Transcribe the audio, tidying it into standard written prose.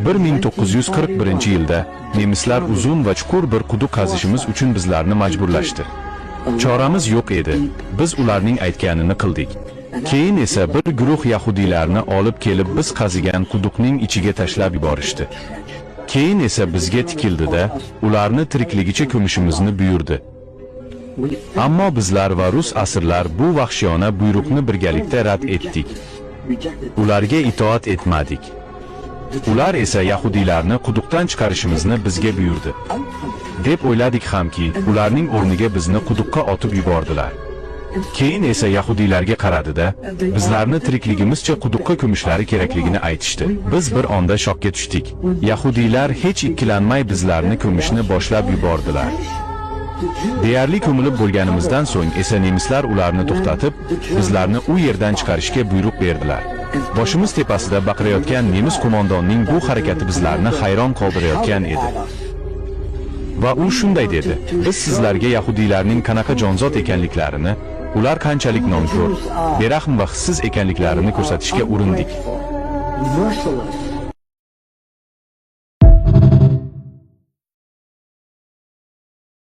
1941-yilda nemislar uzun va chuqur bir quduq qazishimiz uchun bizlarni majburlashdi. Choramiz yo'q edi. Biz ularning aytganini qildik. Keyin esa bir guruh yahudiylarni olib kelib biz qazigan quduqning ichiga tashlab yuborishdi. Keyin esa bizga tikildi-da, ularni tirikligicha ko'mishimizni buyurdi. Ammo bizlar va rus asirlar bu vahshiyona buyruqni birgalikda rad etdik. Ularga itoat etmadik. Ular esa yahudiylarni quduqdan chiqarishimizni bizga buyurdi. Deb o'yladik hamki, ularning o'rniga bizni quduqqa otib yubordilar. Keyin esa yahudiylarga qaradi-da, bizlarni tirikligimizcha quduqqa ko'mishlari kerakligini aytishdi. Biz bir onda shokka tushdik. Yahudiylar hech ikkilanmay bizlarni ko'mishni boshlab yubordilar. Deyarli ko'milib bo'lganimizdan so'ng esa nemislar ularni to'xtatib, bizlarni u yerdan chiqarishga buyruq berdilar. Boshimiz tepasida baqirayotgan nemis qo'mondonining bu harakati bizlarni hayron qoldirayotgan edi. Va u shunday dedi: "Biz sizlarga yahudiylarning qanaqa jonzot ekanliklarini, ular qanchalik nonko'r, berahm va hissiz ekanliklarini ko'rsatishga urindik." Merciless.